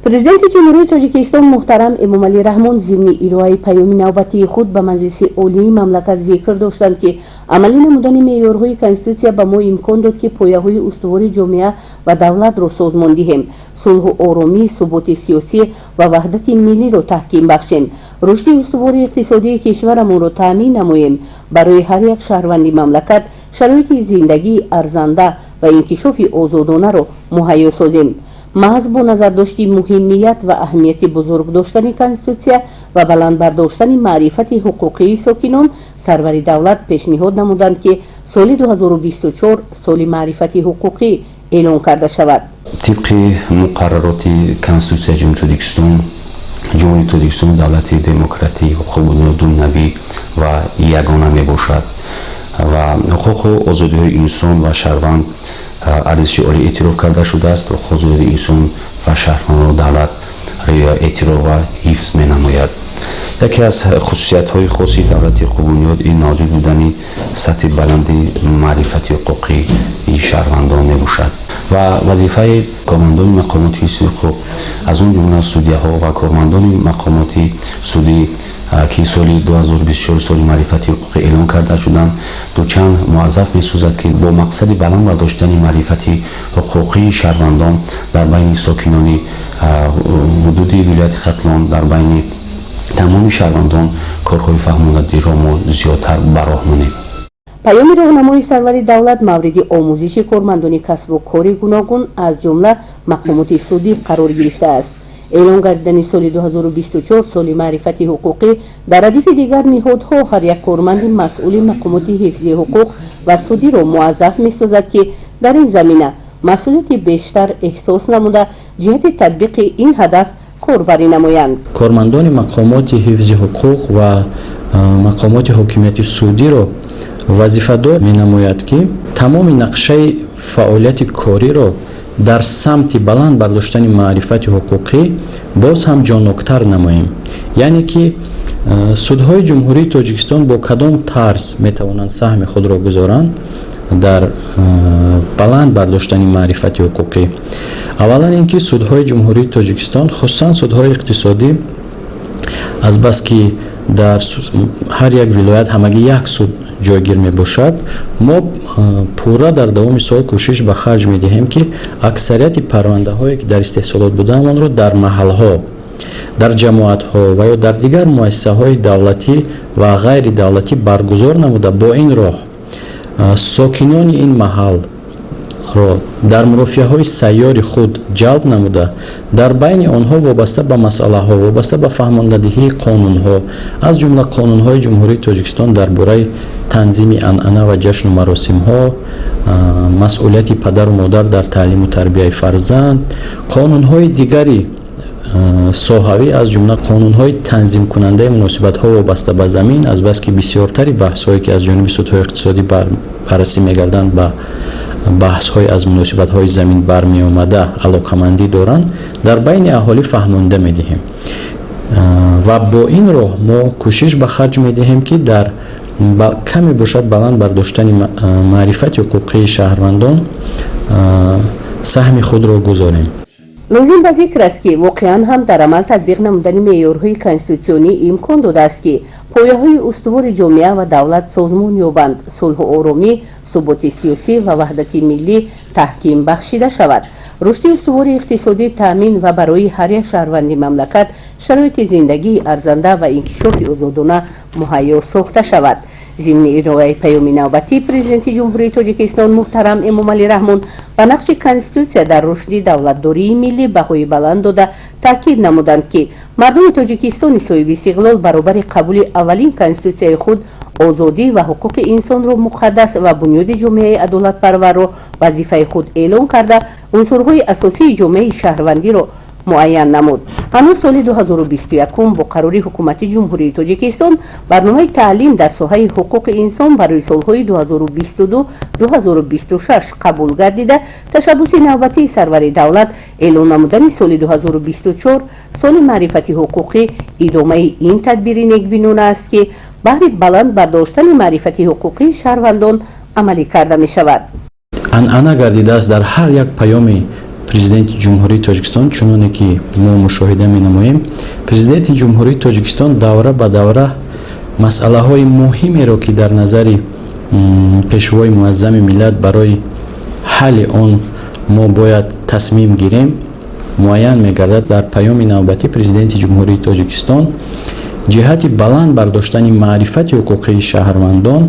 Президенти Ҷумҳурии Тоҷикистон муҳтарам Эмомалӣ Раҳмон зимни ироаи паёми навбатии худ ба Маҷлиси Олии мамлакат зикр доштанд, ки амалӣ намудани меъёрҳои Конститутсия ба мо имкон дод, ки пояҳои устувори ҷомеа ва давлатро созмон диҳем, сулҳу оромӣ, суботи сиёсӣ ва ваҳдати миллиро таҳким бахшем, рушди устувори иқтисодии кишварамонро таъмин намоем, барои ҳар як шаҳрванди мамлакат шароити зиндагии арзанда ва инкишофи озодонаро муҳайё созем. Маҳз бо назардошти муҳимият ва аҳамияти бузург доштани Конститутсия ва баланд бардоштани маърифати ҳуқуқии сокинон, сарвари давлат пешниҳод намуданд, ки соли 2024 соли маърифати ҳуқуқӣ эълон карда шавад. Тибқи муқаррароти Конститутсияи Ҷумҳурии Тоҷикистон, Ҷумҳурии Тоҷикистон давлати демократӣ, ҳуқуқбунёдунавӣ ва ягона мебошад ва ҳуқуқу озодиҳои инсон ва шаҳрванд арзиши олӣ эътироф карда шудааст. Ҳуқуқу озодии инсон ва шаҳрвандонро давлат эътироф ва ҳифз менамояд. Яке аз хусусиятҳои хоси давлати ҳуқуқбунёд ин мавҷуд будани сатҳи баланди маърифати ҳуқуқии шаҳрвандон мебошад ва вазифаи кормандони мақомоти ҳифзи ҳуқуқ, аз он ҷумла судяҳо ва кормандони мақомоти судӣ, ки соли 2024 соли маърифати ҳуқуқӣ эълон карда шуданд, дучанд муаззаф месозад, ки бо мақсади баланд бардоштани маърифати ҳуқуқии шаҳрвандон дар байни сокинони ҳудуди вилояти Хатлон, дар байни тамоми шаҳрвандон корҳои фаҳмондадиро мо зиёдтар ба роҳ монем. Паёми роҳнамои сарвари давлат мавриди омӯзиши кормандони касбу кори гуногун, аз ҷумла мақомоти судӣ, қарор гирифтааст. Эълон гардидани соли 2024 соли маърифати ҳуқуқӣ дар радифи дигар ниҳодҳо ҳар як корманди масъули мақомоти ҳифзи ҳуқуқ ва судиро муаззаф месозад, ки дар ин замина масъулияти бештар эҳсос намуда, ҷиҳати татбиқи ин ҳадаф корбарӣ намоянд. Кормандони мақомоти ҳифзи ҳуқуқ ва мақомоти ҳокимияти судиро вазифадор менамояд, ки тамоми нақшаи фаъолияти кориро дар самти баланд бардоштани маърифати ҳуқуқӣ боз ҳам ҷонноктар намоем. Яъне ки судҳои Ҷумҳурии Тоҷикистон бо кадом тарз метавонанд саҳми худро гузоранд дар баланд бардоштани маърифати ҳуқуқӣ? Аввалан, ин ки судҳои Ҷумҳурии Тоҷикистон, хусусан судҳои иқтисодӣ, азбаски дар ҳар як вилоят ҳамагӣ як суд ҷойгир мебошад, мо пурра дар давоми сол кӯшиш ба харҷ медиҳем, ки аксарияти парвандаҳое, ки дар истеҳсолот буданд, онро дар маҳалҳо, дар ҷамоатҳо ва ё дар дигар муассисаҳои давлатӣ ва ғайридавлатӣ баргузор намуда, бо ин роҳ сокинони ин маҳалро дар мурофиаҳои сайёри худ ҷалб намуда, дар байни онҳо вобаста ба масъалаҳо, вобаста ба фаҳмондадиҳии қонунҳо, аз ҷумла қонунҳои Ҷумҳурии Тоҷикистон дар бораи танзими анъана ва ҷашну маросимҳо, масъулияти падару модар дар таълиму тарбияи фарзанд, қонунҳои дигари соҳавӣ, аз ҷумла қонунҳои танзимкунандаи муносибатҳо вобаста ба замин, азбаски бисёртари баҳсҳое, ки аз ҷониби судҳои иқтисодӣ баррасӣ мегарданд, ба баҳсҳои аз муносибатҳои замин бармеомада алоқамандӣ доранд, дар байни аҳолӣ фаҳмонда медиҳем ва бо ин роҳ мо кӯшиш ба харҷ медиҳем, ки дар каме бошад баланд бардоштани маърифати ҳуқуқии шаҳрвандон саҳми худро гузорем. Лозим ба зикр аст, ки воқеан ҳам дар амал татбиқ намудани меъёрҳои конститутсионӣ имкон додааст, ки пояҳои устувори ҷомеа ва давлат созмон ёбанд, сулҳу оромӣ, суботи сиёсӣ ва ваҳдати миллӣ таҳким бахшида шавад, рушди устувори иқтисодӣ таъмин ва барои ҳар як шаҳрванди мамлакат шароити зиндагии арзанда ва инкишофи озодона муҳайё сохта шавад. Зимни ироаи паёми навбатӣ Президенти Ҷумҳурии Тоҷикистон муҳтарам Эмомалӣ Раҳмон ба нақши Конститутсия дар рушди давлатдории миллӣ баҳои баланд дода, таъкид намуданд, ки мардуми Тоҷикистони соҳиби истиқлол баробари қабули аввалин Конститутсияи худ озодӣ ва ҳуқуқи инсонро муқаддас ва бунёди ҷомеаи адолатпарварро вазифаи худ эълон карда, унсурҳои асосии ҷомеаи шаҳрвандиро муайян намуд. Ҳанӯз соли 2021 бо қарори Ҳукумати Ҷумҳурии Тоҷикистон барномаи таълим дар соҳаи ҳуқуқи инсон барои солҳои 2022-2026 қабул гардида, ташаббуси навбатии сарвари давлат эълон намудани соли 2024 соли маърифати ҳуқуқӣ идомаи ин тадбири некбинона аст, ки баҳри баланд бардоштани маърифати ҳуқуқии шаҳрвандон амалӣ карда мешавад. Анъана гардидааст, дар ҳар як паёми Президенти Ҷумҳурии Тоҷикистон, чуноне ки мо мушоҳида менамоем, Президенти Ҷумҳурии Тоҷикистон давра ба давра масъалаҳои муҳимеро, ки дар назари Пешвои Муаззами миллат барои ҳалли он мо бояд тасмим гирем, муайян мегардад. Дар Паёми навбатӣ Президенти Ҷумҳурии Тоҷикистон ҷиҳати баланд бардоштани маърифати ҳуқуқии шаҳрвандон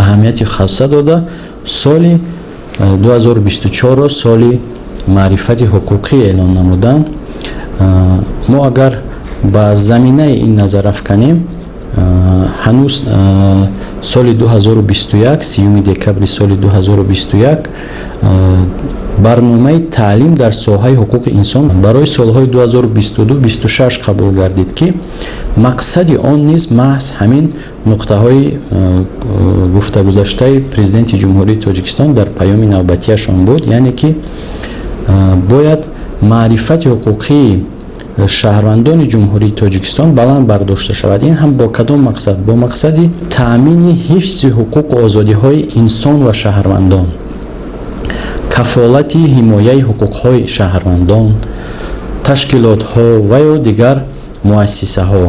аҳамияти хоса дода, соли 2024-ро соли маърифати ҳуқуқӣ эълон намуданд. Мо агар ба заминаи ин назар афканем, ҳанӯз соли 2021, 30 декабри соли 2021, барномаи таълим дар соҳаи ҳуқуқи инсон барои солҳои 2022-26 қабул гардид, ки мақсади он низ маҳз ҳамин нуқтаҳои гуфтагузаштаи Президенти Ҷумҳурии Тоҷикистон дар Паёми навбатиашон буд, яъне ки бояд маърифати ҳуқуқии шаҳрвандони Ҷумҳурии Тоҷикистон баланд бардошта шавад. Ин ҳам бо кадом мақсад? Бо мақсади таъмини ҳифзи ҳуқуқу озодиҳои инсон ва шаҳрвандон, кафолати ҳимояи ҳуқуқҳои шаҳрвандон, ташкилотҳо ва ё дигар муассисаҳо.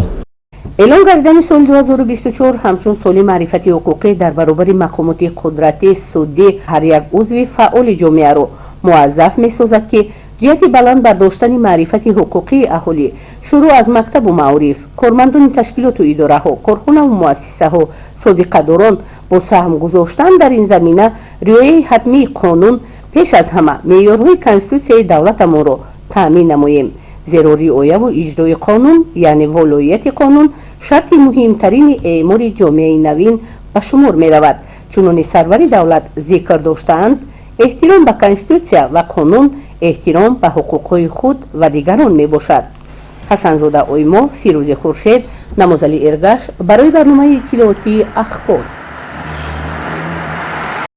Эълон гардидани соли 2024 ҳамчун соли маърифати ҳуқуқӣ дар баробари мақомоти қудрати судӣ ҳар як узви фаъоли ҷомеаро муаззаф месозад, ки ҷиҳати баланд бардоштани маърифати ҳуқуқии аҳолӣ, шурӯъ аз мактабу маориф, кормандони ташкилоту идораҳо, корхонаву муассисаҳо, собиқадорон бо саҳм гузоштан дар ин замина риояи ҳатмии қонун, пеш аз ҳама меъёрҳои Конститутсияи давлатамонро таъмин намоем. Зеро риояву иҷрои қонун, яъне волоияти қонун, шарти муҳимтарини эъмори ҷомеаи навин ба шумор меравад. Чуноне сарвари давлат зикр доштаанд, эҳтиром ба Конститутсия ва қонун эҳтиром ба ҳуқуқҳои худ ва дигарон мебошад. Ҳасанзода Оймо, Фирӯзи Хуршед, Намозали Эргаш барои барномаи иттилоотии «Ахбор».